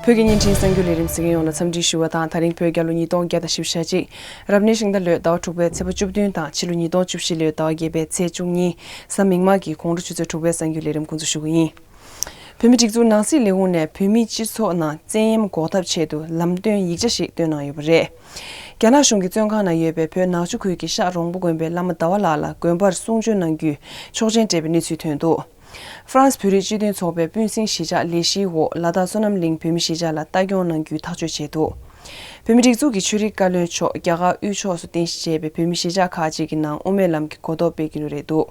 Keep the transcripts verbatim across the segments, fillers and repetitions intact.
བོད་ཀྱི་བརྙན་འཕྲིན་གསར་འགྱུར་ལས་རིམ་གཟིགས་མཁན་ཡོངས་ལ་འཚམས་འདྲི་ཞུ་བ་དང་། ད་རིང་བོད་རྒྱལ་ལོ་ཉིས་སྟོང་བརྒྱ་དང་བཞི་བཅུ་ཞེ་གཅིག་རབ་གནས་ཤིང་རྟ་ལོའི་ཟླ་བ་དྲུག་པའི་ཚེས་པ་བཅུ་བདུན་དང་ཕྱི་ལོ་ཉིས་སྟོང་བཅུ་བཞི་ལོའི་ཟླ་བ་བརྒྱད་པའི་ཚེས་བཅུ་གཉིས་གཟའ་མིག་དམར་གྱི་དགོང་དྲོ་ཆུ་ཚོད་དྲུག་པའི་གསར་འགྱུར་ལས་རིམ་འགོ་འཛུགས་ཞུ་གི་ཡིན། བོད་མིའི་སྒྲིག་འཛུགས་ནང་སྲིད་ལས་ཁུངས་ནས་བོད་མིའི་སྤྱི་ཚོགས་ནང་བཙན་གཡེམ་འགོག་ཐབས་ཆེད་དུ་ལམ་སྟོན་ཡིག་ཆ་ཞིག་བཏོན་གནང་ཡོད་པ་རེད། རྒྱ་ནག་གཞུང་གི་བཙོན་ཁང་ནང་ཡོད་པའི་བོད་ནག་ཆུ་ཁུལ་གྱི་ཤག་རོང་པོ་དགོན་པའི་བླ་མ་ཟླ་བ་ལགས་ལ་དགོན་པར་གསུང་ཆོས་གནང་རྒྱུའི་ཆོག་མཆན་སྤྲད་པའི་གནས་ཚུལ་ཐོན་འདུག་ཧྥ་རན་སི་བོད་རིགས་སྤྱི་མཐུན་ཚོགས་པའི་སྤུན་སྲིང་གཞིས་ཆགས་ལས་གཞིའི་འོག་ལ་དྭགས་བསོད་ནམས་གླིང་བོད་མི་གཞིས་ཆགས་ལ་ལྟ་སྐྱོང་གནང་རྒྱུའི་ཐག་གཅོད་བྱས་འདུག་བོད་མིའི་སྒྲིག་འཛུགས་ཀྱི་ཆོས་རིག་བཀའ་བློན་མཆོག་རྒྱ་གར་དབུས་ཕྱོགས་སུ་རྟེན་གཞི་བྱས་པའི་བོད་མི་གཞིས་ཆགས་ཁག་ཅིག་གི་ནང་དབུ་མའི་ལམ་གྱི་གོ་རྟོགས་སྤེལ་གྱི་རེད་འདུག་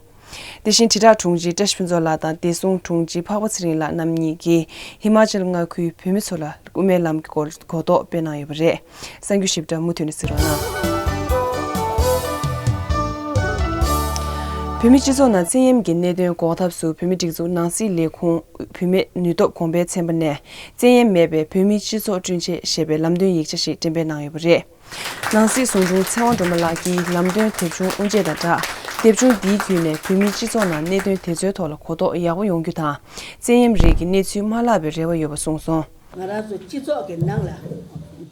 དེ་བཞིན་དྲིལ་བསྒྲགས་དྲུང་ཆེ་བཀྲ་ཤིས་ཕུན་ཚོགས་ལགས་དང་བདེ་སྲུང་དྲུང་ཆེ་འཕགས་པ་ཚེ་རིང་ལགས་རྣམ་གཉིས་ཀྱིས་ཧི་མ་ཅལ་མངའ་ཁུལ་བོད་མི་ཚོ་ལ་དབུ་མའི་ལམ་གྱི་སྐོར་གོ་རྟོགས་སྤེལ་གནང་ཡོད་པ་རེད། གསར་འགྱུར་ཞིབ་ཕྲ་མུ་མཐུད་ནས་གཟིགས་རོགས་གནང་། བོད་མིའི་སྤྱི་ཚོགས་ནང་བཙན་གཡེམ་གྱི་གནད་དོན་འགོག་ཐབས་སུ་བོད་མིའི་སྒྲིག་འཛུགས་ནང་སྲིད་ལས་ཁུངས་བུད་མེད་ནུས་སྟོབས་གོང་འཕེལ་ཚན་པ་ནས་བཙན་གཡེམ་མེད་པའི་བོད་མིའི་སྤྱི་ཚོགས་བསྐྲུན་ཆེད་ཞེས་པའི་ལམ་སྟོན་ཡིག་ཆ་ཞིག་འགྲེམས་སྤེལ་གནང་ཡོད་པ་རེད། ནང་སྲིད་ཟུང་དྲུང་ཚེ་དབང་སྒྲོལ་མ་ལགས་ཀྱིས་ལམ་སྟོན་དེབ་ཆུང་དབུ་འབྱེད་དང་སྦྲགས། དེབ་ཆུང་འདིའི་བརྒྱུད་ནས་བོད་མིའི་སྤྱི་ཚོགས་ནང་གནད་དོན་དེ་ཚོའི་ཐོག་ལ་གོ་རྟོགས་ཡག་པོ་ཡོང་རྒྱུ་དང་། བཙན་གཡེམ་རིགས་ཀྱི་གནས་ཚུལ་མ་བརླག་པའི་རེ་བ་ཡོད་པ་གསུངས་སོང་། ང་རང་ཚོ་སྤྱི་ཚོགས་ཀྱི་ནང་ལ་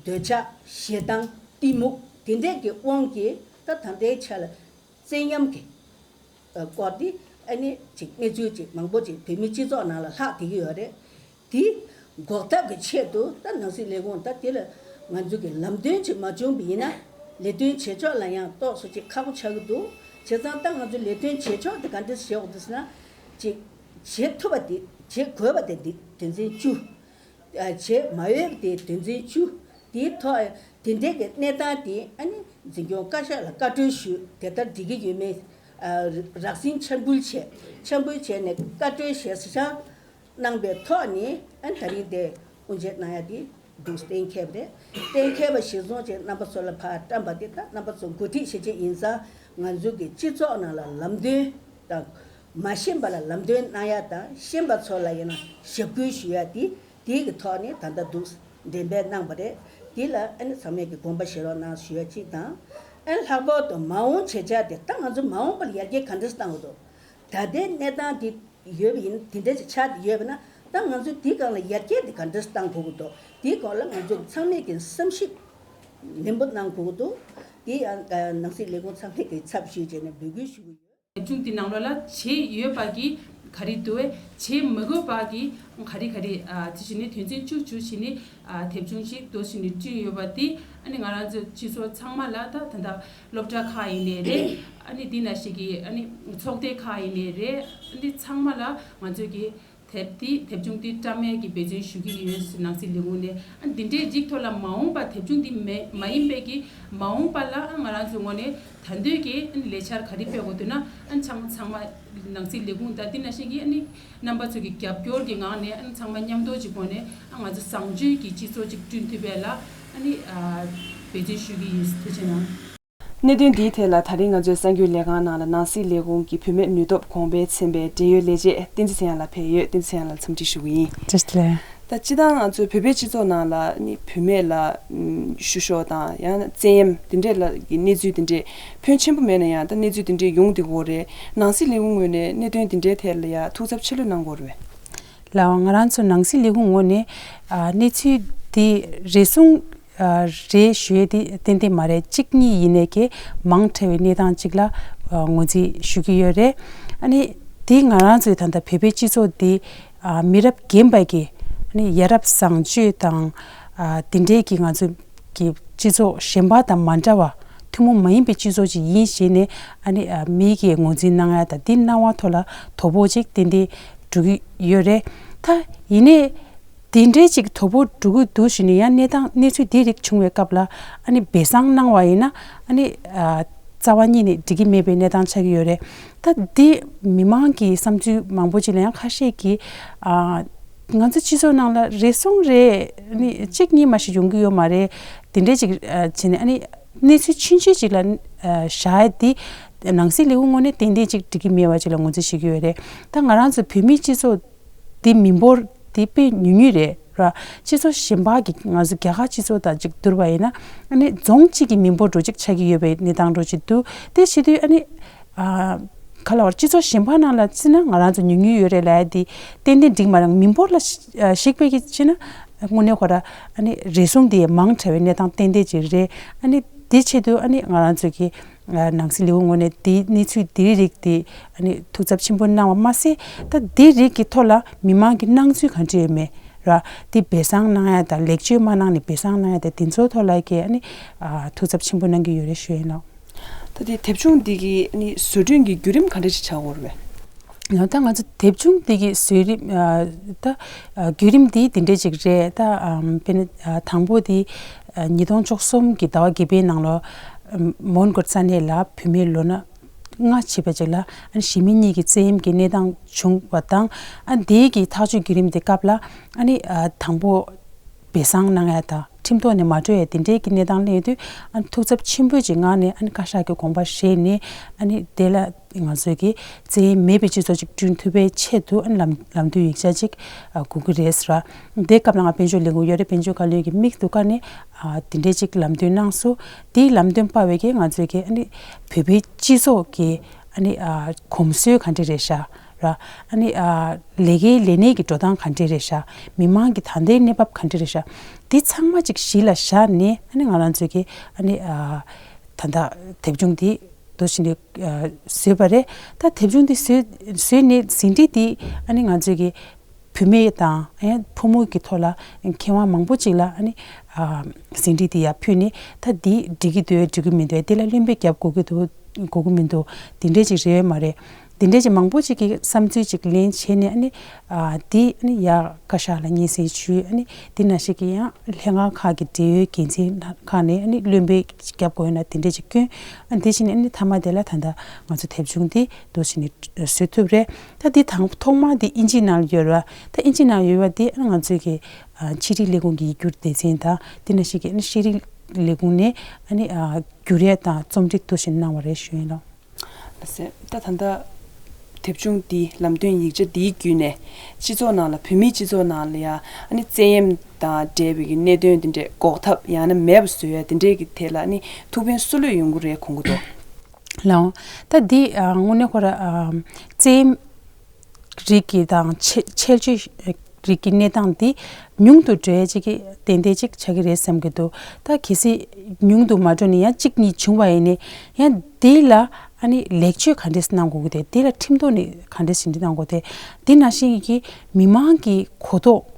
འདོད་ཆགས་ཞེ་སྡང་གཏི་མུག་དེ་འདྲས་ཀྱི་དབང་གིས་ད་ད་ལྟའི་ཆ་ལ་བཙན་གཡེམ་གྱི་སྐོར་དེ་ཨ་ནི་ཅིག་གནས་ཚུལ་ཅིག་མང་པོ་ཅིག་བོད་མིའི་སྤྱི་ཚོགས་ནང་ལ་ལྷག་བསྡད་ཀྱི་ཡོད་རེད། དེ་འགོག་ཐབས་ཀྱི་ཆེད་དུ་ད་ནང་སྲིད་ལས་ཁུངས་ད་དེ་ལ་ང་ཚོ་གི་ལམ་སྟོན་ཅིག་མ་བྱུང་བ་ཡིན་ན་ལས་དོན་བྱེད་ཕྱོགས་ལ་ཡང་ཏོག་ཙམ་ཅིག་ཁག་པོ་ཆགས་ཀྱི་འདུག་བྱས་ཙང་ད་ང་ཚོ་ལས་དོན་བྱེད་ཕྱོགས་དེ་ག་འདྲ་བྱེད་དགོས་འདུག་ཟེར་ན། ཅིག་བྱེད་ཐུབ་པ་དེ་བྱེད་དགོས་པ་དེ་དེ་དོན་ཚན་བཅུ། བྱེད་མ་འོས་པ་དེ་དོན་ཚན་བཅུ། དེའི་ཐོག་དེ་འདྲའི་གི་གནས་སྟངས་དེ་ཨ་ནི་འཛིན་སྐྱོང་བཀའ་ཤག་ལ་བཀའ་འཁྲོལ་ཞུས། དེ་ལྟར་འགྲིག་གི་ཡོད་མེད་རགས་ཟིན་འཆར་འབུལ་བྱས། འཆར་འབུལ་བྱས་ནས་བཀའ་འཁྲོལ་ཞལ་བཞག་གནང་པའི་ཐོག་ནས་ཨ་ནི་ད་རིང་དེ་དབུ་འབྱེད་གནང་ཡ་དེ་འདུག་གཏན་འཁེལ་བ་རེད། གཏན་འཁེལ་བ་གཞིར་བཟུང་བྱས་རྣམ་པ་ཚོ་ལ་ཕར་བཀྲམ་པ་དེ་ད་རྣམ་པ་ཚོ་འགོ་ཁྲིད་བྱེད་ཆེད་ཡིན་ཙང་། ང་ཚོ་གི་སྤྱི་ཚོགས་ནང་ལ་ལམ་སྟོན་དང་། མ་ཤེས་པ་ལ་ལམ་སྟོན་གནང་ཡ་དང་། ཤེས་པ་ཚོ་ལ་ཡིན་ན་ཞབས་སྐུལ་ཞུ་ཡ་དེ། དེའི་གི་ཐོག་ནས་ད་ལྟ་འདུག་འགྲེམས་སྤེལ་གནང་བ་རེད། དེ་ལ་ཨ་ནི་ཚང་མས་ཀྱི་དགོངས་པ་བཞེས་རོགས་གནང་ཞུ་ཡ་གཅིག་དང་། ཨ་ནི་ལྷག་པར་དུ་མ་འོངས་བྱེད་འཆར་དེ་ད་ང་ཚོ་མ་འོངས་པ་ལ་ཡར་རྒྱས་ག་འདྲས་བཏང་དགོས་འདུག་ད་ལྟའི་གནས་སྟངས་དེ་ཡོད་པ་ཡིན། དེ་འདྲ་ཅིག་ཆགས་ཡོད་པ་ན་ད་ང་ཚོས་དེའི་སྒང་ལ་ཡར་རྒྱས་དེ་ག་འདྲས་བཏང་དགོས་ཀྱི་འདུག་དེའི་སྐོར་ལ་ང་ཚོ་ཚང་མས་ཀྱི་བསམ་ཞིབ་ནན་པོ་གནང་དགོས་ཀྱི་འདུག་དེ་ཡང་ནང་སྲིད་ལས་ཁུངས་ཚང་མས་ཀྱི་ཚབ་ཞུས་བྱས་ནས་འབོད་སྐུལ་ཞུ་གི་ཡོད། དེབ་ཆུང་འདི་ནང་ལོགས་ལ་བྱས་ཡོད་པ་གི་ག་རེ་འདུག་བས། བྱས་མི་དགོས་པ་གི་ག་རེ་ག་རེ། ཨ་དེ་བཞིན་ནི་དོན་ཚན་བཅུ་བཅུ་བཞིན་ནི་ཨ་དེབ་ཆུང་ཞིག་འདུག་བཞིན་ནི་བསྐྲུན་ཡོད་པ་དེ། ཨ་ནི་ང་རང་ཚོ་སྤྱི་ཚོགས་ཚང་མ་ལ་ད་ད་ལྟ་སློབ་གྲྭ་ཁག་ཡིན་ནའི་རེད། ཨ་ནི་འདི་ན་ཞིག་གི་ཨ་ནི་ཚོགས་སྡེ་ཁག་ཡིན་ནའི་རེད། ཨ་ནི་ཚང་མ་ལ་ང་ཚོས་ཀྱི་དེབ་འདི་དེབ་ཆུང་འདི་བཀྲམ་ཡས་ཀྱི་འབད་བརྩོན་ཞུ་གི་ཡོད་ཟེར། ནང་སྲིད་ལས་ཁུངས་ནས་ཨ་འདི་འདྲའི་རིགས་ཐོག་ལ་མ་འོངས་པ་དེབ་ཆུང་འདི་མེད་མ་ཡིན་པའི་གི་མ་འོངས་པ་ལ་ཨ་ང་རང་ཚོའི་ངོས་ནས་ད་འདོད་ཀྱི་ཨ་ལས་འཆར་ག་རེ་སྤེལ་དགོས་འདུག་ན། ཨ་ཚང་ཚང་མ་ནང་སྲིད་ལས་ཁུངས་དང་དེ་ནང་བཞིན་གྱི་ཨ་ནི་རྣམ་པ་ཚོ་གི་རྒྱབ་སྐྱོར་གྱི་ངང་ནས་ཨ་ཚང་མ་མཉམ་དུ་གཅིག་སྒོ་ནས་ཨ་ང་ཚོ་བཟང་སྤྱོད་ཀྱི་སྤྱི་ཚོགས་ཅིག་བསྐྲུན་ཐུབ་པའི་ལ་ཨ་ནི་ཨ་འབད་བརྩོན་ཞུ་གི་ཡིན། ཐུགས་རྗེ་གནང་། གནད་དོན་འདིའི་ཐད་ལ་ད་རིང་ང་ཚོའི་གསར་འགྱུར་ལས་ཁང་ནང་ལ་ནང་སྲིད་ལས་ཁུངས་ཀྱི་བུད་མེད་ནུས་སྟོབས་གོང་འཕེལ་ཚན་པའི་འབྲེལ་ཡོད་ལས་བྱེད་བསྟན་འཛིན་ཚེ་དབྱངས་ལགས་ཕེབས་ཡོད། བསྟན་འཛིན་ཚེ་དབྱངས་ལགས་འཚམས་འདྲི་ཞུ་གི་ཡིན། བཀྲ་ཤིས་བདེ་ལེགས། ད་སྤྱིར་བཏང་ང་ཚོའི་བོད་པའི་སྤྱི་ཚོགས་ནང་ལ་ནི་བུད་མེད་ལ་ཨམ་བཤུ་གཞོག་དང་ཡང་བཙན་གཡེམ་དེ་འདྲས་ལ་གི་གནས་ཚུལ་དེ་འདྲས་ཕོན་ཆེན་པོ་མེད་ན་ཡང་ད་གནས་ཚུལ་དེ་འདྲས་ཡོང་བསྡད་ཀྱི་ཡོད་རེད། ནང་སྲིད་ལས་ཁུངས་ངོས་ནས་གནད་དོན་དེ་འདྲའི་ཐད་ལ་ཡང་ཐུགས་འཚབ་ཆེ་ལོས་གནང་གི་ཡོད་རེད་པས། ལགས་འོང་། ང་རང་ཚོ་ནང་སྲིད་ལས་ཁུངས་ངོས་ནས་ཨ་གནས་ཚུལ་དེ་རེ་ཟུང་ཨ་རེད་ཞུ་ཡས་དེ་ཏན་ཏན་མ་རེད། གཅིག་གཉིས་ཡིན་ནའི་གི་མང་ཕྲ་བའི་གནས་སྟངས་གཅིག་ལ་ཨ་ངོས་འཛིན་ཞུ་གི་ཡོད་རེད། ཨ་ནི་དེ་ང་རང་ཚོའི་ད་ལྟ་བོད་པའི་སྤྱི་ཚོགས་འདི་ཨ་མི་རབས་རྒན་པ་གི་ཨ་ནི་ཡ་རབས་བཟང་སྤྱོད་དང་ཨ་དེ་འདྲའི་གི་ང་ཚོ་གི་སྤྱི་ཚོགས་གཞན་པ་དང་མ་འདྲ་བ། ཐུན་མོང་མ་ཡིན་པའི་སྤྱི་ཚོགས་ཅིག་ཡིན་ཞེས་ནས་ཨ་ནི་ཨ་མིའི་གི་ངོས་འཛིན་གནང་ཡ་དང་འདི་གནང་བ་ཐོག་ལ་དོ་ཕོག་ཅིག་ཏན་ཏན་འགྲོ་གི་ཡོད་རེད། ད་ཡིན་ནའི་དེ་འདྲའི་ཅིག་དོ་ཕོག་འགྲོ་གི་འདུག་ཞུས་ནས་ཡང་གནས་སྟངས་གནས་ཚུལ་འདི་རིགས་བྱུང་བའི་སྐབས་ལ་ཨ་ནི་སྦས་གསང་གནང་བ་ཡིན་ན་ཨ་ནི་ཨ་རྩ་བ་ཉིད་ནས་འགྲིག་གི་མེད་པའི་གནས་སྟངས་ཆགས་ཀྱི་ཡོད་རེད། ད་འདི་མི་མང་གི་བསམ་ཚུལ་མང་པོ་ཅིག་ལ་ཡང་ཁ་ཤས་ཀྱིས་ཨ་ང་ཚོ་སྤྱི་ཚོགས་ནང་ལ་རེ་ཟུང་རེ་ཨ་ནི་གཅིག་གཉིས་མ་ཞིག་ཡོང་གི་ཡོད་མ་རེད། དེ་འདྲའི་ཅིག་ཨ་བྱས་ནས་ཨ་ནི་གནས་ཚུལ་ཆུང་ཆུང་ཅིག་ལ་ཨ་བཞག་ཡ་དེ་ནང་སྲིད་ལས་ཁུངས་ངོས་ནས་ཏན་ཏན་ཅིག་འགྲིག་གི་མེད་པ་ཅིག་ལ་ངོས་འཛིན་བྱེད་ཀྱི་ཡོད་རེད། ད་ང་རང་ཚོ་བོད་མིའི་སྤྱི་ཚོགས་དེ་མི་འབོར་དེ་དཔེ་ཉུང་ཉུང་རེད་ར། སྤྱི་ཚོགས་གཞན་པ་གི་ང་ཚོ་རྒྱ་གར་སྤྱི་ཚོགས་དང་ཅིག་བསྡུར་བ་ཡིན་ན་ཨ་ནི་རྫོང་གཅིག་གི་མི་འབོར་འདྲ་ཅིག་ཆགས་ཀྱི་ཡོད་པའི་གནས་སྟངས་འདྲ་ཅིག་འདུག་དེ་བྱེད་དུས་ཨ་ནི་ཨ་ག་ལ་བར་སྤྱི་ཚོགས་གཞན་པ་ནང་ལ་བརྩིས་ན་ང་རང་ཚོ་ཉུང་ཉུང་ཡོད་རེད་ལབ་ཡ་དེ་ཏན་ཏན་འགྲིག་མ་རེད། མི་འབོར་ལ་གཞིགས་པའི་གི་བྱས་ན་ དངོས་གནས་ཁོ་ར་ཨ་ནི་རེ་ཟུང་དེ་མང་དྲགས་པའི་གནས་སྟངས་ཏན་ཏན་ཅིག་རེད། ཨ་ནི་དེ་ཆེད་དུ་ཨ་ནི་ང་རང་ཚོ་གི་ནང་སྲིད་ལས་ཁུངས་ངོས་ནས་དེ་གནས་ཚུལ་དེའི་རིགས་དེ་ཨ་ནི་ཐུགས་འཚབ་ཆེན་པོ་གནང་བ་མ་ཟད། ད་དེ་རིགས་ཀྱི་ཐོག་ལ་མི་མང་གི་སྣང་ཚུལ་ག་འདྲ་ཡོད་མེད་ར། དེ་སྦས་གསང་གནང་ཡ་དང་ལེགས་བཅོས་མ་གནང་ནས་སྦས་གསང་གནང་ཡ་དང་དེ་ཚོའི་ཐོག་ལ་གི་ཨ་ནི་ཐུགས་འཚབ་ཆེན་པོ་གནང་གི་ཡོད་རེད་ཞུ་ཡིན་ལགས། ད་དེ་དེབ་ཆུང་འདི་གི་ཨ་ནི་བཟོ་སྐྲུན་གྱི་བརྒྱུད་རིམ་ག་འདྲ་ཞིག་ཆགས་ཡོད་རེད་པས། ཡང་ད་ང་ཚོ་དེབ་ཆུང་འདི་གི་བཟོ་རིམ་ད་བརྒྱུད་རིམ་འདི་འདི་འདྲ་ཅིག་རེད། ད་དཔེར་ན་དང་པོ་འདི་ཉིས་སྟོང་བཅུ་གསུམ་གི་ཟླ་བ་བརྒྱད་པའི་ནང་ལོ་མོན་གྷོ་ས་གནས་ལ་བུད་མེད་ལོ་ན་ལྔ་བྱས་པ་ཅིག་ལ་ཨ་ནི་གཞིས་མི་གཉིས་ཀྱི་བཙན་གཡེམ་གྱི་གནས་སྟངས་བྱུང་བ་དང་། ཨ་ནི་དེའི་གི་ཐག་གཅོད་བརྒྱུད་རིམ་དེ་སྐབས་ལ་ཨ་ནི་དང་པོ་སྦས་གསང་གནང་ཡ་དང་ཁྲིམས་ཐོག་ནས་མ་གྲོལ་ཡ་དེ་འདྲའི་གི་གནས་སྟངས་སླེབས་དུས། ཨ་ནི་ཐུགས་འཚབ་ཆེན་པོའི་ཅིག་ངང་ནས་ཨ་ནི་བཀའ་ཤག་གི་དགོངས་པ་བཞེས་ནས། ཨ་ནི་དེ་ལ་ང་ཚོས་ཀྱི་བཙན་གཡེམ་མེད་པའི་སྤྱི་ཚོགས་ཅིག་བསྐྲུན་ཐུབ་པའི་ཆེད་དུ་ཨ་ནི་ལམ་ལམ་སྟོན་ཡིག་ཆ་ཅིག་དགོས་ཀྱི་རེད་ཟེར་བ། དེ་སྐབས་ལ་ང་དཔལ་འབྱོར་ལས་ཁུངས་གཡོ་རེ་དཔལ་འབྱོར་བཀའ་བློན་གྱི་མིག་ཏུ་བཀར་ནས་དེ་འདྲའི་ཅིག་ལམ་སྟོན་གནང་སོང་། དེའི་ལམ་སྟོན་པ་བས་ཀྱི་ང་ཚོས་ཀྱི་ཨ་ནི་བོད་པའི་སྤྱི་ཚོགས་ཀྱི་ཨ་ནི་གོམས་སྲོལ་ག་འདྲ་རེད་ཤག་ར། ཨ་ནི་ལས་ཀའི་ལས་གནས་ཀྱི་འགྲོ་སྟངས་ག་འདྲ་རེད་ཤག་མི་མང་གི་ད་ལྟའི་གནས་བབ་ག་འདྲ་རེད་ཤག་དེ་ཚང་མ་ཅིག་གཞི་ལ་བཞག་ནས་ཨ་ནི་ང་རང་ཚོས་ཀྱི་ཨ་ནི་ད་ལྟ་དེབ་ཆུང་འདི་འདུག་བྱས་ནས་བཟོས་པ་རེད། ད་དེབ་ཆུང་འདི་བཟོས་བཟོས་ནས་ཟིན་བྲིས་འདི་ཨ་ནི་ང་ཚོས་ཀྱི་བུད་མེད་དང་ཨ་ནི་ཕོ་མོ་གི་ཐོག་ལ་མཁས་དབང་མང་པོ་ཅིག་ལ་ཨ་ནི་ཟིན་བྲིས་འདི་ཡར་ཕུལ་ནས། ད་འདི་འགྲིག་གི་འདུག་འགྲིག་གི་མི་འདུག་དེ་ལ་བློན་པོ་རྒྱབ་དགོས་ཀྱི་འདུག་དགོས་ཀྱི་མི་འདུག་དེ་འདྲས་ཅིག་རེད་མ་རེད། དེ་འདྲས་ཅིག་མང་པོ་ཅིག་གི་བསམ་ཚུལ་ཅིག་ལེན་བྱས་ནས། ཨ་ནི་ཨ་དེ་ཨ་ནི་ཡར་བཀའ་ཤག་ལ་སྙན་སེང་ཞུས། ཨ་ནི་དེ་ནང་བཞིན་གྱི་ཡང་ལྷན་ཁང་ཁག་གི་འབྲེལ་ཡོད་འགན་འཛིན་ཁག་ནས་ཨ་ནི་བློན་པོ་རྒྱབ་དགོས་ཡོད་ན་དེ་འདྲས་ཅིག་བསྐྱོན། ཨ་ནི་དེ་བཞིན་ཨ་ནི་མཐའ་མ་དེ་ལ་ད་ལྟ་ང་ཚོ་དེབ་ཆུང་དེ་འདུག་བྱས་ནས་བཟོ་ཐུབ་རེད། ད་དེ་དང་ཐོག་མ་དེ་ཨིན་ཇི་ནང་ཡོད་རེད། ད་ཨིན་ཇི་ནང་ཡོད་པ་དེ་ཨ་ནི་ང་ཚོས་ཀྱི་ཨ་ཕྱི་དྲིལ་ལས་ཁུངས་ཀྱི་ཡིག་སྒྱུར་སྡེ་ཚན་དང་དེ་ནང་བཞིན་གྱི་ཨ་ནི་ཤེས་རིག་ལས་ཁུངས་ནས་ཨ་ནི་ཨ་བསྒྱུར་ཡས་དང་རྩོམ་སྒྲིག་འདུག་བྱས་གནང་བ་རེད་ཞུ་ཡིན་ལགས། ལགས་སེ། ད་ད་ལྟ་དེབ་ཆུང་འདི་ལམ་སྟོན་ཡིག་ཆ་འདིའི་བརྒྱུད་ནས་སྤྱི་ཚོགས་ནང་ལ་བོད་མིའི་སྤྱི་ཚོགས་ནང་ལ་ཡ་ཨ་ནི་བཙན་གཡེམ་དང་འབྲེལ་བའི་གི་གནད་དོན་འདི་འདྲས་འགོག་ཐབས་ཡང་ན་མེད་པ་བཟོ་ཡ་འདི་འདྲས་ཀྱི་ཐད་ལ་ཨ་ནི་ཐུགས་ཕན་སུ་ལོས་ཡོང་གི་རེད་དགོངས་ཀྱི་འདུག་ལགས། ད་འདི་ཨ་དངོས་གནས་ཁོ་ར་ཨ་བཙན་གཡེམ་རིགས་ཀྱི་དང་འཆལ་འཆལ་སྤྱོད་རིགས་ཀྱི་གནས་སྟངས་འདི་ཉུང་དུ་འགྲོ་ཡ་གཅིག་གི་ཏན་ཏན་གཅིག་ཆགས་ཀྱི་རེད་བསམ་གྱི་འདུག་ད་གལ་སྲིད་ཉུང་དུ་མ་འགྲོ་ནས་ཡང་གཅིག་གཉིས་བྱུང་བ་ཡིན་ནའི་ཡང་འདི་ལ་ཨ་ནི་ལེགས་བཅོས་ག་འདྲས་གནང་དགོས་ཀྱི་རེད། འདི་ལ་ཁྲིམས་ཐོག་ནས་ག་འདྲས་ཞིབ་འཇུག་གནང་དགོས་ཏེ། འདི་ནང་བཞིན་གྱི་མི་མང་གི་གོ་རྟོགས།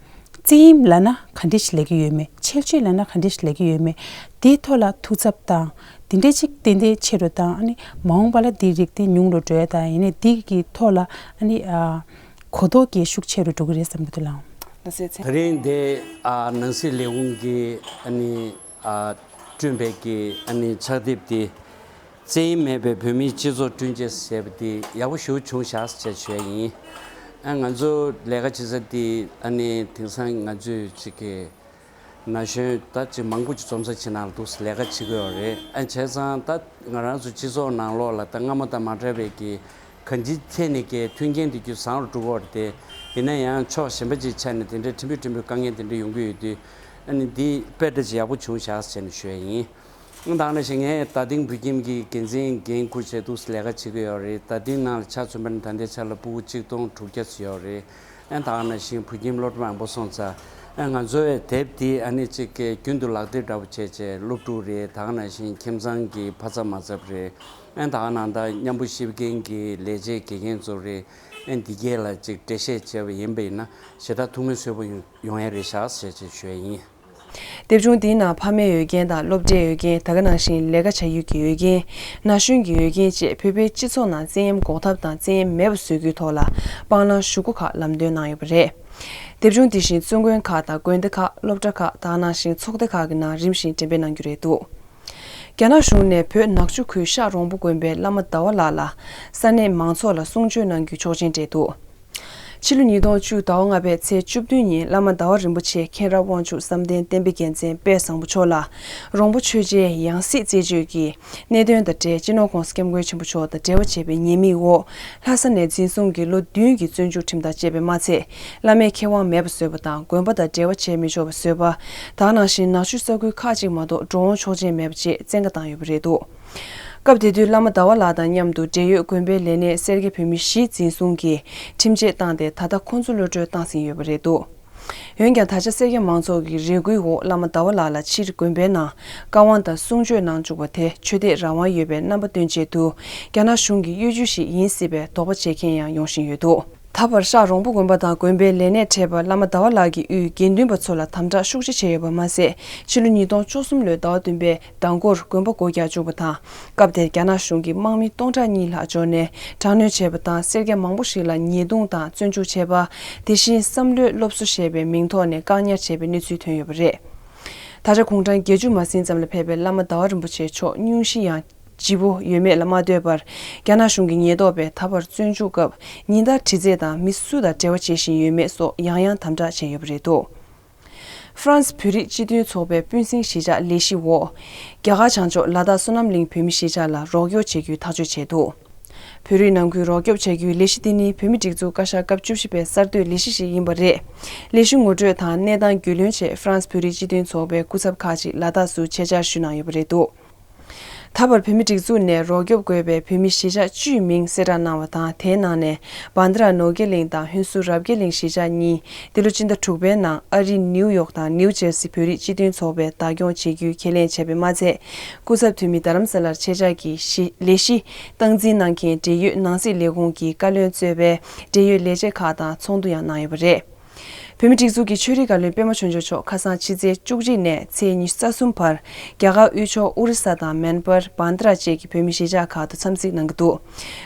བཙན་གཡེམ་ལབ་ན་ག་འདྲས་ཞིག་ལབ་ཀྱི་ཡོད་མེད། འཆལ་སྤྱོད་ལབ་ན་ག་འདྲས་ཞིག་ལབ་ཀྱི་ཡོད་མེད། དེའི་ཐོག་ལ་ཐུགས་འཚབ་དང་དེ་འདྲས་ཅིག་ཏན་ཏན་ཆེ་རུ་དང་། ཨ་ནི་མ་འོངས་པ་ལ་དེའི་རིགས་དེ་ཉུང་རུ་འགྲོ་ཡ་དང་། ཡིན་ནའི་དེ་གི་ཐོག་ལ་ཨ་ནི་ཨ་གོ་རྟོགས་ཀྱི་ཤུགས་ཆེ་རུ་འགྲོ་གི་རེད་བསམ་གྱི་འདུག་ལགས། ལགས་སེ། ད་རིང་འདི་ཨ་ནང་སྲིད་ལས་ཁུངས་ཀྱི་ཨ་ནི་ཨ་བསྐྲུན་པའི་གི་ཨ་ནི་ཕྱག་དེབ་དེ། བཙན་གཡེམ་མེད་པའི་བོད་མིའི་སྤྱི་ཚོགས་བསྐྲུན་ཆེད་ཟེར་བ་དེ་ཡག་པོ་ཞེ་པོ་བྱུང་ཤག་ཟེར་བྱས་ཞུ་ཡ་ཡིན། ཨ་ང་ཚོ་ལས་ཀ་བྱེད་ས་དེ་ཨ་ནི་དེང་སང་ང་ཚོས་ཅིག་གི་ན་གཞོན་ད་ཅིག་མང་པོ་ཅིག་འཛོམས་ས་ཅིག་ནང་ལ་འདུག་སེ་ལས་ཀ་བྱེད་ཀྱི་ཡོད་རེད། ཨ་བྱས་ཙང་ད་ང་རང་ཚོ་སྤྱི་ཚོགས་ནང་ལོགས་ལ་ད་སྔ་མ་དང་མ་འདྲ་བའི་གི་གང་ཅིའི་ཐད་ནས་ཀྱི་མཐུན་རྐྱེན་དེ་རྒྱུན་བཟང་རུ་འགྲོ་གི་ཡོད་རེད་དེ། ཡིན་ན་ཡང་ཕྱོགས་གཞན་པ་ཅིག་ཆ་ནས་དེ་འདྲའི་ཕྲན་བུ་ཕྲན་བུ་དཀའ་ངལ་དེ་འདྲ་ཡོང་གི་ཡོད་དུས། ཨ་ནི་འདི་དཔེ་འདྲ་ཅིག་ཡག་པོ་བྱུང་ཤག་ཟེར་ནས་ཞུ་ཡ་ཡིན། ཨ་ད་ག་ནང་བཞིན་ངས་རྡ་སྟེང་བོད་ཁྱིམ་གྱི་འགན་འཛིན་འགན་འཁུར་བྱས་འདུག་སེ་ལས་ཀ་བྱེད་ཀྱི་ཡོད་རེད། རྡ་སྟེང་ནང་ལ་ཆ་མཚོན་པ་ནི་ད་ལྟའི་ཆ་ལ་ཕྲུ་གུ་གཅིག་སྟོང་དྲུག་བརྒྱ་ཙམ་ཡོད་རེད། ཨ་ད་ག་ནང་བཞིན་བོད་ཁྱིམ་སློབ་གྲྭ་མང་པོ་སོང་ཙང་། ཨ་ང་ཚོའི་དེབ་འདི་ཨ་ནི་གཅིག་གི་རྒྱུན་དུ་ལག་དེབ་འདྲ་པོ་བྱས་བྱས་སློབ་ཕྲུག་རེད། ད་ག་ནང་བཞིན་ཁྱིམ་ཚང་གི་ཕ་ཚབ་མ་ཚབ་རེད། ཨ་ད་ག་ནང་ད་མཉམ་པོ་གཤིབ་མཁན་གྱི་ལས་བྱེད་དགེ་རྒན་ཚོ་རེད། ཨ་འདི་གས་ལ་གཅིག་འགྲེལ་བཤད་བྱས་པ་ཡིན་པ་ཡིན་ན་ཞེ་དྲག་ཐུགས་སྨོན་གསོས་པོ་ཡོང་ཡོང་ཡ་རེད་ཤག་ཟེར་བྱས་ཞུ་ཡ་ཡིན། དེབ་ཆུང་འདིའི་ནང་ཕ་མའི་འོས་འགན་དང་སློབ་གྲྭའི་འོས་འགན། ད་ག་ནང་བཞིན་ལས་ཀ་བྱ་ཡུལ་གྱི་འོས་འགན། ན་གཞོན་གྱི་འོས་འགན་བཅས་བོད་པའི་སྤྱི་ཚོགས་ནང་བཙན་གཡེམ་འགོག་ཐབས་དང་བཙན་གཡེམ་མེད་པ་བཟོ་རྒྱུའི་ཐོག་ལ་སྤང་བླང་ཞུ་སྒོ་ཁག་ལམ་སྟོན་གནང་ཡོད་པ་རེད། དེབ་ཆུང་འདི་བཞིན་བཙུན་དགོན་ཁག་དང་དགོན་སྡེ་ཁག་སློབ་གྲྭ་ཁག་ད་ག་ནང་བཞིན་ཚོགས་སྡེ་ཁག་གི་ནང་རིམ་བཞིན་འགྲེམས་སྤེལ་གནང་རྒྱུ་རེད་འདུག་རྒྱ་ནག་གཞུང་ནས་བོད་ནག་ཆུ་ཁུལ་ཤག་རོང་པོ་དགོན་པའི་བླ་མ་ཟླ་བ་ལགས་ལ་ས་གནས་མང་ཚོགས་ལ་གསུང་ཆོས་གནང་རྒྱུའི་ཆོག་མཆན་སྤྲད་འདུག་ཕྱི་ལོ་ཉིས་སྟོང་བཅུ་ཟླ་བ་ལྔ་པའི་ཚེས་བཅུ་བདུན་ཉིན་བླ་མ་ཟླ་བ་རིན་པོ་ཆེ་མཁྱེན་རབ་དབང་ཕྱུག་བསམ་གཏན་བསྟན་པའི་རྒྱལ་མཚན་དཔལ་བཟང་པོ་མཆོག་ལ་རོང་པོ་ཆོས་རྗེའི་ཡང་སྲིད་རྩད་གཅོད་ཀྱི་གནད་དོན་དང་འབྲེལ་སྤྱི་ནོར་༸གོང་ས་༸སྐྱབས་མགོན་ཆེན་པོ་མཆོག་དང་འབྲེལ་བ་བྱས་པའི་ཉེས་དམིགས་འོག་ལྷ་ས་ནས་འཛིན་བཟུང་གིས་ལོ་བདུན་གྱི་བཙོན་འཇུག་ཁྲིམས་ཐག་བཅད་པས་མ་ཚད། བླ་མའི་ཁེ་དབང་མེད་པ་བཟོས་པ་དང་དགོན་པ་དང་འབྲེལ་བ་བྱས་མི་ཆོག་པ་བཟོས་པ། ད་ག་ནང་བཞིན་ནག་ཆུ་ས་ཁུལ་ཁག་ཅིག་མ་གཏོགས་འགྲོ་འོང་ཆོག་མཆན་མེད་པ་བཅས་བཙན་བཀའ་བཏང་ཡོད་པ་རེད་འདུག་སྐབས་དེ་དུས་བླ་མ་ཟླ་བ་ལགས་དང་མཉམ་དུ་འབྲེལ་ཡོད་དགོན་པའི་ལས་སྣེ་སེར་སྐྱ་བོད་མི་བཞི་འཛིན་བཟུང་གིས་ཁྲིམས་ཆད་བཏང་སྟེ་ད་ལྟ་ཁོང་ཚོ་གློད་གྲོལ་བཏང་ཟིན་ཡོད་པ་རེད་འདུག་འོན་ཀྱང་ད་ཆ་སེར་སྐྱ་མང་ཚོགས་ཀྱི་རེ་སྐུལ་འོག་བླ་མ་ཟླ་བ་ལགས་ལ་ཕྱིར་དགོན་པའི་ནང་བཀའ་དབང་དང་གསུང་ཆོས་གནང་བཅུག་པ་དེ་ཆོས་དད་རང་དབང་ཡོད་པའི་རྣམ་པ་སྟོན་ཆེད་དུ་རྒྱ་ནག་གཞུང་གི་གཡོ་ཇུས་ཤིག་ཡིན་སྲིད་པའི་དོགས་པ་བྱེད་མཁན་ཡང་ཡོང་བཞིན་ཡོད་འདུག་ད་བར་ཤག་རོང་པོ་དགོན་པ་དང་དགོན་པའི་ལས་གནས་འཕྲད་པར་བླ་མ་ཟླ་བ་ལགས་ཀྱི་དབུས་དགེ་འདུན་པ་ཚོ་ལ་དམ་དྲག་ཤུགས་ཆེ་བྱས་ཡོད་པ་མ་ཟད། ཕྱི་ལོ་ཉིས་སྟོང་བཅུ་གསུམ་ལོའི་ཟླ་བ་བདུན་པའི་ཟླ་འགོར་དགོན་པ་སྒོ་རྒྱག་བཅུག་པ་དང་། སྐབས་དེར་རྒྱ་ནག་གཞུང་གིས་དམག་མི་སྟོང་ཕྲག་གཉིས་ལྷག་འབྱོར་ནས་དྲག་གནོན་བྱས་པ་དང་། སེར་སྐྱ་མང་པོ་ཞིག་ལ་ཉེས་རྡུང་དང་བཙོན་འཇུག་བྱས་པ། དེ་བཞིན་བསམ་བློའི་སློབ་གསོ་ཞེས་པའི་མིང་ཐོག་ནས་བཀག་ཉར་བྱས་པའི་གནས་ཚུལ་ཐོན་ཡོད་པ་རེད། ད་ཆ་དགུང་གྲངས་བརྒྱད་ཅུ་མ་ཟིན་ཙམ་ལ་ཕེབས་པའི་བླ་མ་ཟླ་བ་རིན་པོ་ཆེ་མཆོག་སྙུང་གཞི་ཡང་ལྗིད་པོ་ཡོད་མེད་ལ་མ་ལྟོས་པར། རྒྱ་ནག་གཞུང་གི་ཉེན་རྟོག་པས་ད་བར་བཙོན་འཇུག་སྐབས་ཉིན་ལྟར་དྲི་རྩད་དང་མི་སུ་དང་འབྲེལ་བ་བྱེད་བཞིན་ཡོད་མེད་སོགས་ཡང་ཡང་དམ་དྲག་བྱས་ཡོད་པ་རེད་འདུག་ཧྥ་རན་སི་བོད་རིགས་སྤྱི་མཐུན་ཚོགས་པའི་སྤུན་སྲིང་གཞིས་ཆགས་ལས་གཞི་འོག་རྒྱ་གར་བྱང་ཕྱོགས་ལ་དྭགས་བསོད་ནམས་གླིང་བོད་མི་གཞིས་ཆགས་ལ་རོགས་སྐྱོར་བྱེད་རྒྱུའི་ཐག་གཅོད་བྱས་འདུག་བོད་རིགས་ནང་ཁུལ་རོགས་སྐྱོབ་བྱ་རྒྱུའི་ལས་གཞི་འདི་ནི་བོད་མིའི་སྒྲིག་འཛུགས་བཀའ་ཤག་སྐབས་བཅུ་བཞི་པའི་གསར་གཏོད་ལས་གཞི་ཞིག་ཡིན་པ་རེད། ལས་གཞི་ངོ་སྤྲོད་དང་གནས་སྟངས་རྒྱུས་ལོན་ཆེད་ཧྥ་རན་སི་བོད་རིགས་སྤྱི་མཐུན་ཚོགས་པའི་སྐུ་ཚབ་ཁག་ཅིག་ལ་དྭགས་སུ་ཆེད་བཅར་ཞུས་གནང་ཡོད་པ་རེད་འདུག་ད་བར་བོད་མིའི་སྒྲིག་འཛུགས་ནས་རོགས་སྐྱོབ་དགོས་པའི་བོད་མི་གཞིས་ཆགས་བཅུའི་མིང་གསལ་བསྒྲགས་གནང་བ་དང་། དེའི་ནང་ནས་བྷན་དྷ་ར་ནོར་རྒྱས་གླིང་དང་ཧུན་སུར་རབ་རྒྱས་གླིང་གཞིས་ཆགས་གཉིས་འདི་ལོ་སྤྱི་ཟླ་དྲུག་པའི་ནང་ཨ་རིའི་ནིའུ་ཡོག་དང་ནིའུ་ཇེར་སི་བོད་རིགས་སྤྱི་མཐུན་ཚོགས་པས་བདག་སྐྱོང་བྱེད་རྒྱུའི་ཁས་ལེན་བྱས་པས་མ་ཚད། སྐུ་ཚབ་འཐུས་མི་རྡ་རམ་ས་ལར་ཆེད་བཅར་གྱིས་གཞི་ལས་གཞི་སྟངས་འཛིན་གནང་མཁན་འབྲེལ་ཡོད་ནང་སྲིད་ལས་ཁུངས་ཀྱི་བཀའ་བློན་གཙོས་པའི་འབྲེལ་ཡོད་ལས་བྱེད་ཁག་དང་ཚོགས་འདུ་ཡང་གནང་ཡོད་པ་རེད། བོད་མིའི་སྒྲིག་འཛུགས་ཀྱི་ཆོས་རིག་བཀའ་བློན་པད་མ་ཆོས་འབྱོར་མཆོག་ཁ་སང་ཕྱི་ཚེས་བཅུ་གཅིག་ནས་ཚེས་ཉི་ཤུ་རྩ་གསུམ་བར་རྒྱ་གར་དབུས་ཕྱོགས་ཨོ་རི་ས་དང་མེན་པར། བྷན་དྷ་ར་བཅས་ཀྱི་བོད་མི་གཞིས་ཆགས་ཁག་ཏུ་འཚམས་གཟིགས་གནང་གི་འདུག་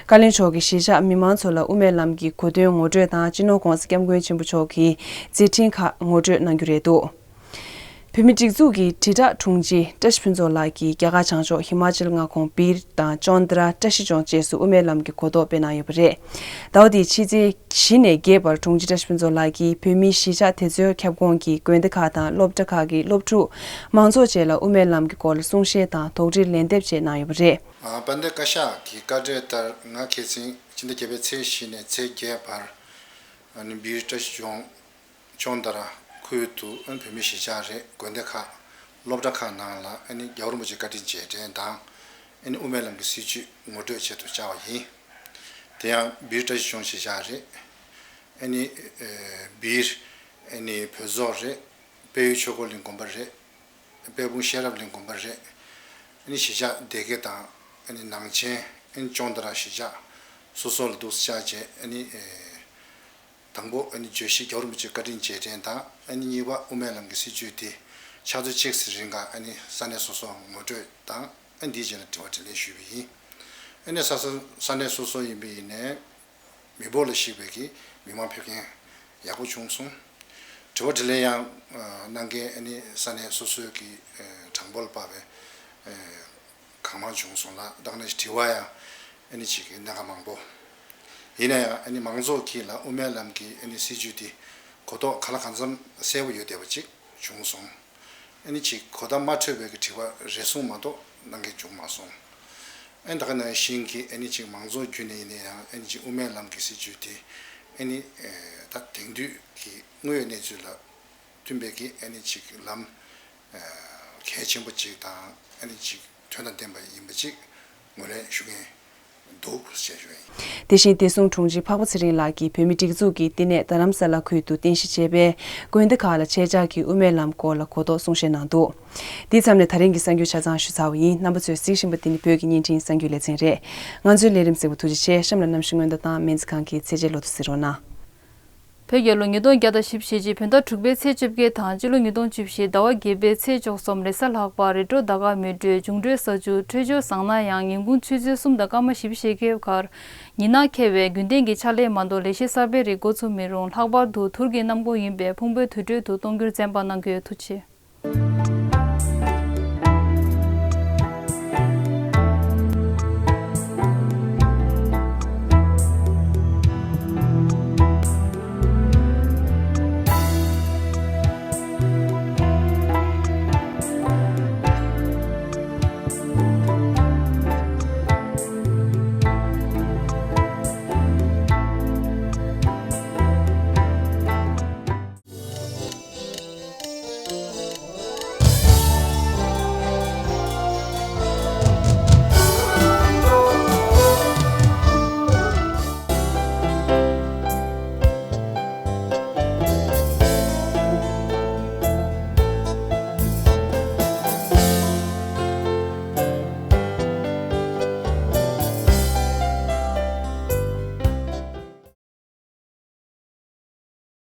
བཀའ་བློན་མཆོག་གིས་གཞིས་ཆགས་མི་མང་ཚོ་ལ་དབུ་མའི་ལམ་གྱི་གོ་དོན་ངོ་སྤྲོད་དང་། སྤྱི་ནོར་༧གོང་ས་༧སྐྱབས་མགོན་ཆེན་པོ་མཆོག་གི་མཛད་འཕྲིན་ཁག་ངོ་སྤྲོད་གནང་རྒྱུ་རེད་འདུག་བོད་མིའི་སྒྲིག་འཛུགས་ཀྱི་དྲིལ་བསྒྲགས་དྲུང་ཆེ་བཀྲ་ཤིས་ཕུན་ཚོགས་ལགས་ཀྱིས་རྒྱ་གར་བྱང་ཕྱོགས་ཧི་མ་ཅལ་མངའ་ཁོངས་བིར་དང་ཅོན་དྲ་བཀྲ་ཤིས་ལྗོངས་བཅས་སུ་དབུ་མའི་ལམ་གྱི་གོ་རྟོགས་སྤེལ་གནང་ཡོད་པ་རེད། ཟླ་བ་འདིའི་ཕྱི་ཚེས་བཞི་ནས་བརྒྱད་བར་དྲུང་ཆེ་བཀྲ་ཤིས་ཕུན་ཚོགས་ལགས་ཀྱིས་བོད་མིའི་གཞིས་ཆགས་དེ་ཚོའི་ཁྱབ་ཁོངས་ཀྱི་དགོན་སྡེ་ཁག་དང་སློབ་གྲྭ་ཁག་གི་སློབ་ཕྲུག་མང་ཚོགས་བཅས་ལ་དབུ་མའི་ལམ་གྱི་སྐོར་ལ་གསུང་བཤད་དང་དོགས་འདྲི་ལན་འདེབས་བཅས་གནང་ཡོད་པ་རེད། ཨ། དཔལ་ལྡན་བཀའ་ཤག་གི་བཀའ་འཁྲོལ་ལྟར། ང་ཁ་སང་ཕྱི་ཟླ་བརྒྱད་པའི་ཚེས་བཞི་ནས་ཚེས་བརྒྱད་བར་ཨ་ནི་བིར་བཀྲ་ཤིས་ལྗོངས་ཅོན་དྲ་ཁུལ་དུ་ཨ་ནི་བོད་མི་གཞིས་ཆགས་རེད། དགོན་སྡེ་ཁག་སློབ་གྲྭ་ཁག་ནང་ལ་ཨ་ནི་རྒྱལ་བ་རིན་པོ་ཆེ་བཀའ་དྲིན་རྗེས་དྲན་དང་། ཨ་ནི་དབུ་མའི་ལམ་གྱི་སྲིད་བྱུས་ངོ་སྤྲོད་ཆེད་དུ་བཅར་བ་ཡིན། དེ་ཡང་བིར་བཀྲ་ཤིས་ལྗོངས་གཞིས་ཆགས་རེད། ཨ་ནི་ཨེ་བིར་ཨ་ནི་བོད་ཚོགས་རེད། དཔལ་ཡུལ་ཆོས་འཁོར་གླིང་དགོན་པ་རེད། དཔལ་སྤུངས་ཤེས་རབ་གླིང་དགོན་པ་རེད། ཨ་ནི་གཞིས་ཆགས་སྡེ་དགེ་དང་། ཨ་ནི་ནང་ཆེན། ཨ་ནི་ཅོན་དྲ་གཞིས་ཆགས་སོ་སོ་ལ་འདུག་སེ་བཅར་བྱས། ཨ་ནི་ཨེ་དང་པོ་ཨ་ནི་བརྗོད་གཞི་རྒྱལ་བ་རིན་པོ་ཆེའི་བཀའ་དྲིན་རྗེས་དྲན་དང་། ཨ་ནི་གཉིས་པ་དབུ་མའི་ལམ་གྱི་སྲིད་བྱུས་དེ་ཕྱག་ཚོད་གཅིག་ཙམ་རིང་ག་ཨ་ནི་ས་གནས་སོ་སོར་ངོ་སྤྲོད་དང་། ཨ་ནི་དེའི་རྗེས་ལ་དྲི་བ་དྲིས་ལན་ཞུས་པ་ཡིན། ཨ་ནི་ས་ས་ས་གནས་སོ་སོ་ཡིན་པ་ཡིན་ནའི་མི་འབོར་ལ་གཞིགས་པའི་གི་མི་མང་ཕེབས་མཁན་ཡག་པོ་བྱུང་སོང་། དྲི་བ་དྲིས་ལན་ཡང་ཨ་གནང་མཁན་ཨ་ནི་ས་གནས་སོ་སོའི་གི་ཨ་གྲངས་འབོར་ལ་དཔག་པའི་ཨ་གང་མང་བྱུང་སོང་ལ། ད་ག་ནང་བཞིན་དྲི་བ་ཡང་ཨ་ནི་ཅིག་གི་གནད་འགག་མང་པོ། ཡིན་ན་ཡང་ཨ་ནི་མང་ཚོགས་ཀྱིས་ལ་དབུ་མའི་ལམ་གྱི་ཨ་ནི་སྲིད་བྱུས་དེ་གོ་རྟོགས་གང་ལ་གང་འཚམ་གསལ་པོ་ཡོད་བསྡད་པ་ཅིག་བྱུང་སོང་། ཨ་ནི་ཅིག་གོ་བརྡ་མ་འཕྲོད་པའི་གི་དྲི་བ་རེ་ཟུང་མ་གཏོགས་གནང་མཁན་བྱུང་མ་སོང་། ཨ་ནི་ད་ག་ནང་བཞིན་གྱི་ཨ་ནི་ཅིག་མང་ཚོགས་བརྒྱུད་ནས་ཡིན་ན་ཡང་ཨ་ནི་ཅིག་དབུ་མའི་ལམ་གྱི་སྲིད་བྱུས་དེ་ཨ་ནི་ཨེ་ད་དེང་དུས་ཀྱི་དངོས་ཡོད་གནས་ཚུལ་ལ་མཐུན་པའི་གི་ཨ་ནི་ཅིག་ལམ་ཨེ་གལ་ཆེན་པོ་ཅིག་དང་། ཨ་ནི་ཅིག་དོན་དང་ལྡན་པ་ཡིན་པ་ཅིག་ངོས་ལེན་ཞུ་མཁན་འདུག་ཅེས་ཞུ་ཡ་ཡིན། དེ་བཞིན་བདེ་སྲུང་དྲུང་ཆེ་འཕགས་པ་ཚེ་རིང་ལགས་ཀྱིས་བོད་མིའི་སྒྲིག་འཛུགས་ཀྱི་བསྟི་གནས་རྡ་རམ་ས་ལ་ཁུལ་དུ་རྟེན་གཞི་བྱས་པའི་དགོན་སྡེ་ཁག་ལ་ཆེད་བཅར་གྱིས་དབུ་མའི་ལམ་སྐོར་ལ་གོ་རྟོགས་གསུང་བཤད་གནང་འདུག་འདིའི་མཚམས་ནས་ད་རིང་གི་གསར་འགྱུར་ཆ་ཚང་ཞུས་ཚར་བ་ཡིན། རྣམ་པ་ཚོས་གཟིགས་བཞིན་པ་འདི་ནི་བོད་ཀྱི་བརྙན་འཕྲིན་གསར་འགྱུར་ལེ་ཚན་རེད། ང་ཚོའི་ལས་རིམ་གཟིགས་པར་ཐུགས་རྗེ་ཆེ། གཤམ་ལ་གནམ་གཤིས་སྔོན་བརྡ་དང་སྨན་རྩིས་ཁང་གི་ཚད་འཇལ་ལོ་ཐོ་གཟིགས་རོགས་གནང་། བོད་རྒྱལ་ལོ་ཉིས་སྟོང་བརྒྱ་དང་བཞི་བཅུ་ཞེ་གཅིག་བོད་ཟླ་དྲུག་པའི་ཚེས་བཅོ་བརྒྱད་དང་། སྤྱི་ལོ་ཉིས་སྟོང་བཅུ་བཞི་ཟླ་བ་བརྒྱད་པའི་ཚེས་བཅུ་གསུམ་རེས་གཟའ་ལྷག་པ། རེས་འགྲོགས་ཟླ་སྐར་མེ་སྤྲེལ། འབྱུང་འཕྲོད་ས་བཅུ། འཕྲོད་སྦྱོར་བཟང་ན་ཡང་། ཉིན་གུང་ཆུ་ཚོད་གསུམ་དང་སྐར་མ་བཞི་བཅུ་ཞེ་བརྒྱད་ཁར། ཉི་ནག་ཁེལ་བས་རྒྱུན་ལྡན་གྱི་ཕྱག་ལས་མ་གཏོགས་ལས་གཞི་གསར་པའི་རིགས་འགོ་ཚུགས་མི་རུང་། ལྷག་པར་དུ་དུར་གྱི་གནམ་སྒོ་ཡིན་པས་ཕུང་པོའི་དུར་ཁྲོད་དུ་གཏོང་རྒྱུར་འཛེམ་པ་གནང་རྒྱུ། ཐུགས་རྗེ་ཆེ།